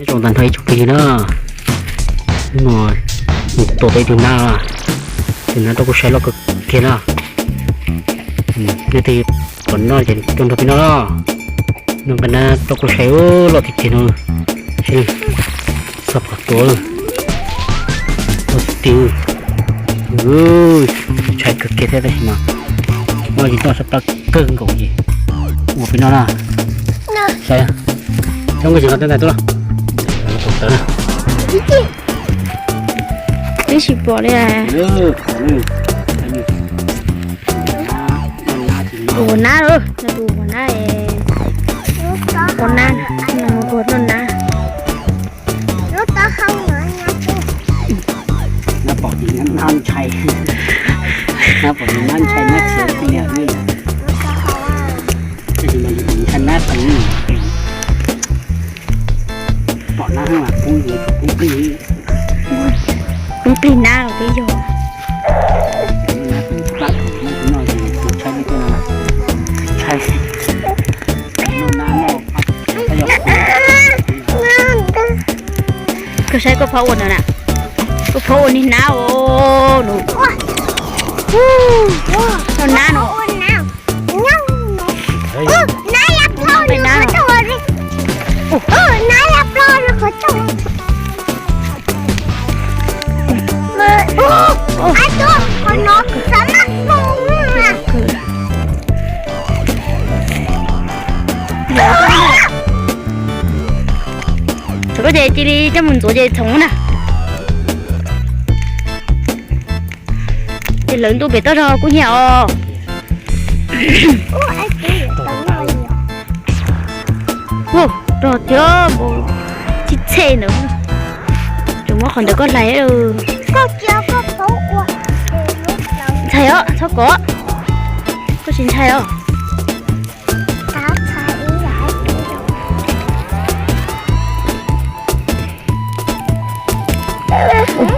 Nyob zoo tag nrho ib tsoom phooj ywg na, hnub no mus tua tau ib tug nab, tus nab rau kuv saib loj kawg kiag na. Nej twg pom noj ces tuaj nrog peb noj. Noj nqaij nab rau kuv saib loj tiag tiag no. Saib, txog qhov tua, loj tiag tiag. Ntshai kawg kiag thiab tab sis mas noj tsis tau, sab plab kawg nkaus ces ua peb noj na. Saib, coj nkauj tsis nqa tej ntawd tuaj. Twb tsis pom li. Ua nab, tus ua nab, ua nab, ua nab. Nab pom tis nab ntshai, nab pom tis nab ntshai nab khiav tiag li. Tab sis mas yus ntshai nab heev. Pom nab mas poob, poob plig, poob plig nab los twb yog. Koj saib koj phob ua no na, koj phob ua niag nab os, nab no. Thaum koj ces cia li coj mus ntxuav ces txhoov na. Ces lawv ntuj pem toj zog kub hnyiab os. Rog thiab npau txhij txhej ntawd. Tseem muab qhov ntawd koj hlais. Ntshai os, txhob kov. Koj tsis ntshai os?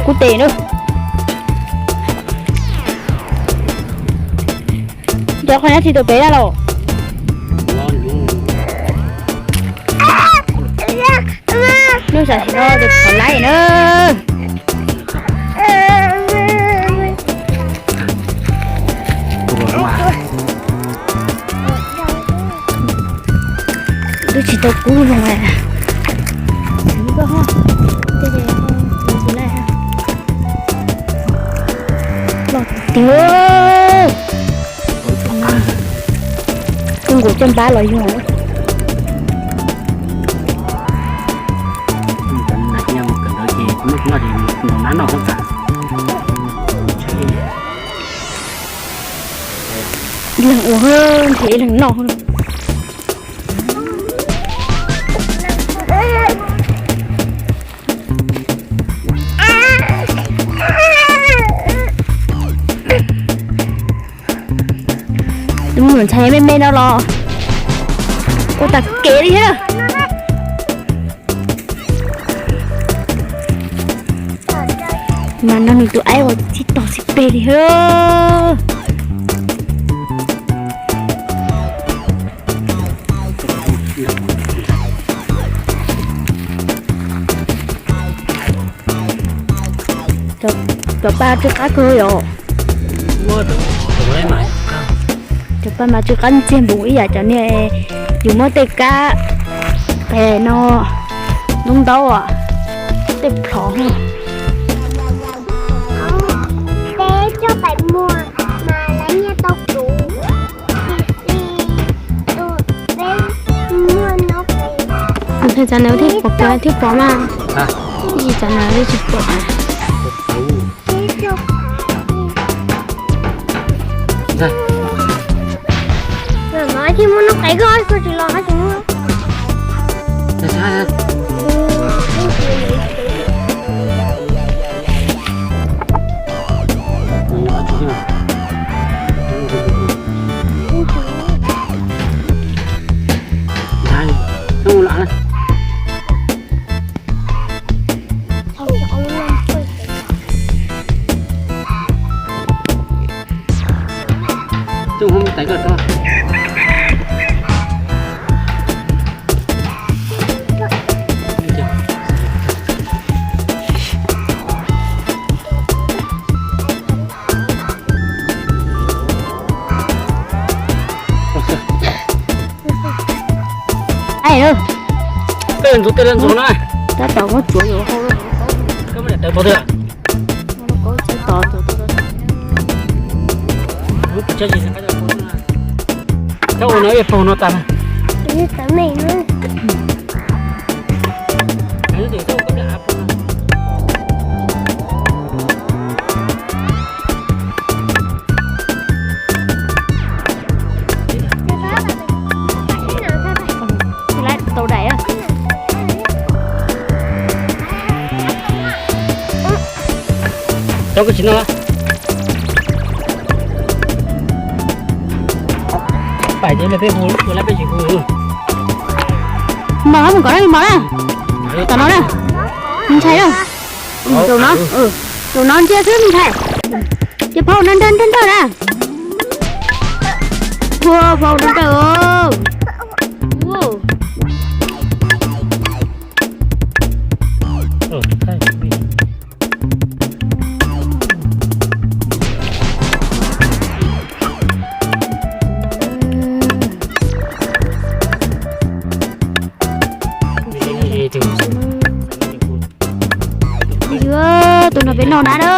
Kub tes na. Cov qhov nyob tsis tau pem na los. Hnub sam sim no tus qhov laib na. Twb tsis tau kub zoo. Los tiag. Koj nkaus coj npab los yog. Ib leeg ua nrhiav ib leeg noj. Tus me nyuam ntxhais me me no los ua tag kev li thiab. Mas no nws tus aib uas txij tog txij peg li thiab. Cov pa tsw qab kawg yom. Cov pa mas tsw qab ntxiag npaum ib yam cov niag yus muab tej kab qes no, ntub ntaub, tej plhov. Tus txawv na thiaj pom, thiaj pom mas, ib txawv na thiaj tsis pom. Thiaj muab noj qe koj, koj tsis los koj tsis muab. Ntxuav tej lawv ntxuav na. Tab tom muab tsuav yuav hau lawm. Koj muab daim tawv pov twg? Koj ua no ib paug no tas na. Tau daim. Tau koj tsis noj. Pais ces peb hu, hu lawv peb tsis hu. Mos hab mus kom na, mos na. Tom no na. Ntshai na. Rau no, rau no ntsia xwb ntshai. Ces phau no nrag nrag nrag na. Ua phau nrag nrag. Tus no peb noj nab na.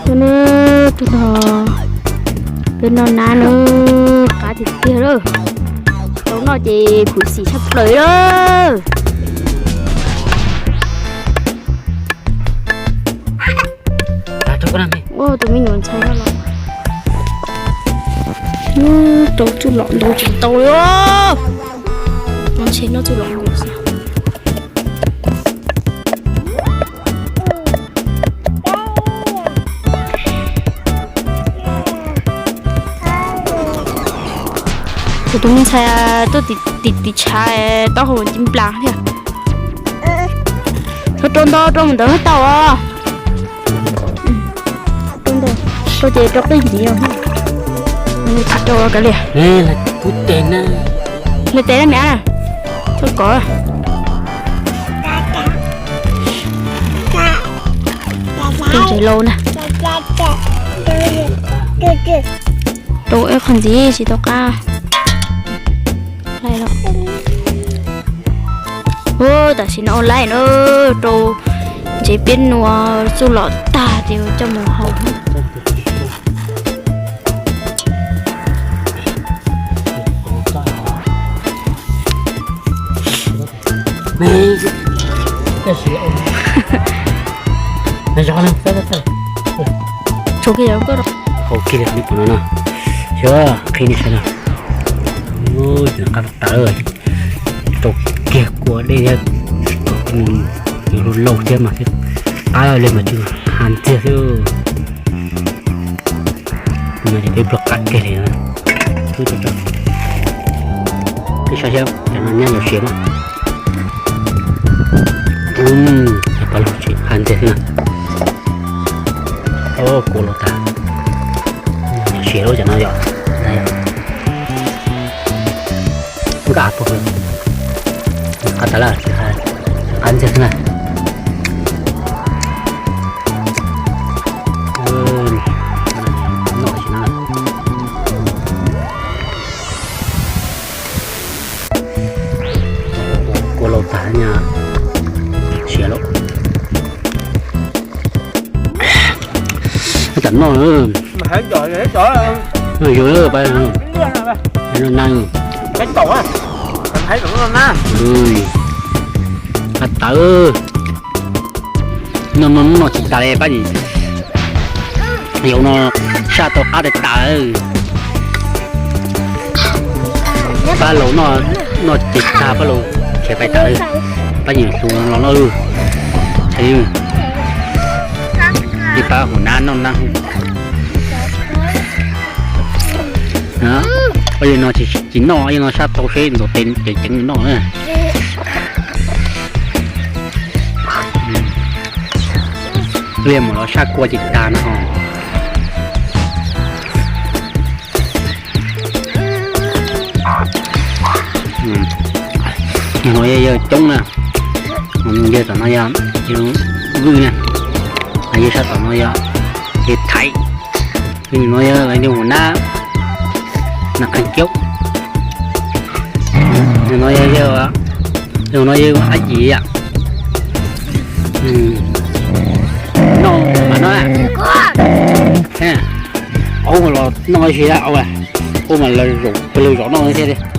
Tus no, tus no peb noj nab na, qab tiag tiag lawm. Tau noj ces phum xim tshaj plaws lawm. Ua tus me nyuam ntxhais no los rau txuj lom ntau tsis tau li. Ntshe noj txuj lom nkaus xwb. Kuv tus me ntxhais tuaj tim tim tshav taub hau ci nplas thiab. Rau ntau rau mus ntawd tau os. Rau ces rau qij ntxiv os. Tsis rau kav liam. Hle tes na me ab na. Txhob kov. Tus ntses laus na. Rau ib qho ntxiv tsis tau qab. Ua tam sim no ua laij na, rau ntses piab nua txuj lom tag ces coj mus hau. Tshuav kiag yog koj hau kiag li qhov nej pom no no, xyov qhib nej saib no. Ua qab tawv, rau kiag kua dej thiab, kom nws lauj lauj thiab mas thiab, qab li mas tsis ha ntxiag xwb. No ces peb pluag qab kiag li. Peb saib thiab cov no nyab yuav siav mas. Pab lug tsis ha ntxiag xwb na. Kua laus tag. Siav lawm cov no yom. Nkaj puag, qab tas lawm, qab ntxiag xwb na. Kua laus tag, siav lawm. Tam noj, yus na, qab tawv. Noj noj noj tsis tas li pab, yus no saj tau qab tas tas. Pab laus noj tsis tag, pab laus khiav pais tas lawm. Pab nyiam xus los noj lawm. Ces pab hauv nab noj nab. Pab yus no tsis noj, yus no saj tau seb ntxuav tes ceev ceev noj na. Liam mus los saj kua tsis tas no ho. Yog no yog yawg coob na, yawg tom no yog vwj na, yawg sab tom no yog yawg Thaiv, yawg no yog lawv yug hauv nab, nab qhee kiaub. No yog, no yog ab yim yom. Noj mas no. Aub los noj ib si, aub, aub mas peb lug zov noj thiab li.